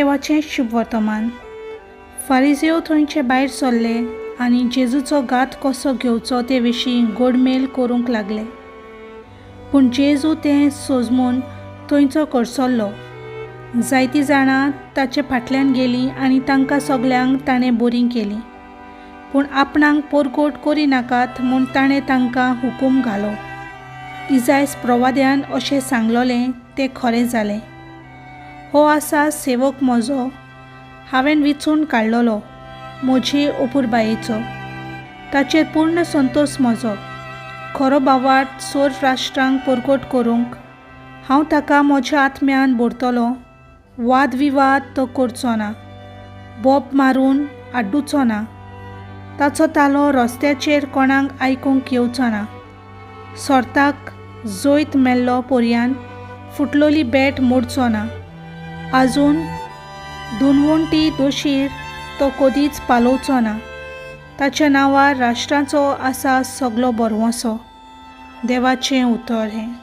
मातेवाचें शुभवर्तमान. फारिजेव थंयचे भायर सरले आनी जेजूचो घात कसो घेवचो ते विशीं गोडमेल करूंक लागले. पूण जेजू तें सोजमून थंयचो कडसरलो. जायतीं जाणां ताचे फाटल्यान गेलीं आनी तांकां सगल्यांक ताणें बरीं केलीं. पूण आपणाक परकोट करिनाकात म्हूण ताणें तांकां हुकूम घालो. इजायस प्रवाद्यान अशें सांगलोलें तें खरें जालें. हो आसा सेवक म्हजो, हांवें विचून काडलोलो, म्हजे अपुरबायेचो. ताचेर पूर्ण संतोश म्हजो. खरो भावार्थ सोर राष्ट्रांक परकोट करूंक हांव ताका म्हज्या आत्म्यान भरतलो. वादविवाद तो करचो ना, बोब मारून आड्डुचो ना. ताचो तालो रस्त्याचेर कोणाक आयकूंक येवचो ना. सोर्ताक जैत मेल्लो पर्यान फुटलोली बॅट मोडचो ना. आजून दुनवंटी दोशीर तो कदीच पालोवचो ना. ताच्या नांवार राष्ट्राचो आसा सगलो भरवंसो. देवाचें उतर हें.